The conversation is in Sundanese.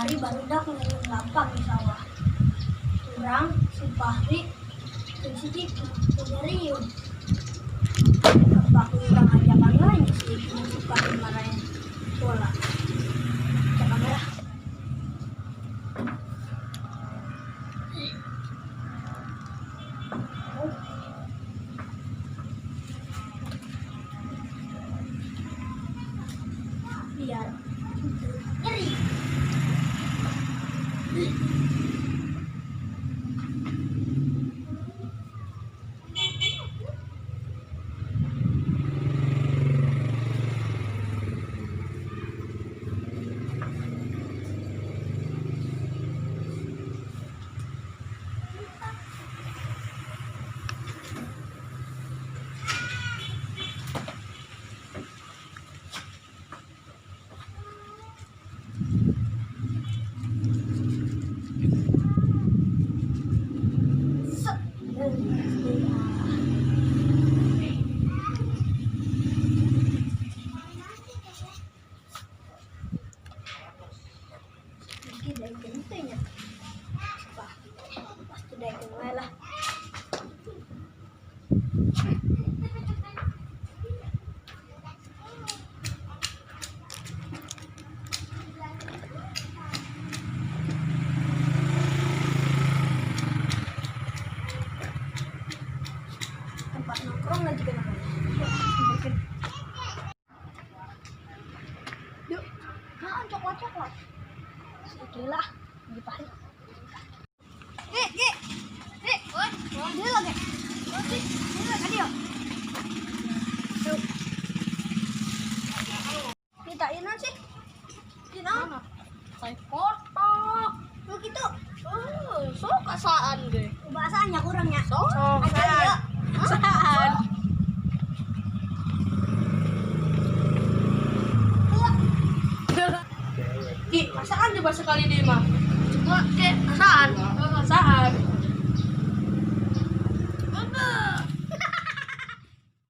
Kamari barudak ngeriung lapang di sawah. Urang, si Fahri, jeung si Kiki ngeriung. Apa urang ajakan we nya si Kiki jeung si Fahri maraen bola. Cek kamera. Biar nyeri. Set. Iki daekeun teh nya. Wah, pasti daekeun wae lah. Tempat nongkrong aja kenapa? Yuk, nah coklat-coklat. Gila, di pahit. Ge, ge, ge, oi, gila ge. Gila tadi yo. Yuk. Kita ini sih. Ini Saya kotak. Lu gitu. Oh, sok asaan ge. Bahasanya kurang ya. Sok. Ada ya. Asaan. Ki, asaan coba sekali deh mah. Cuma ke asaan. Asaan.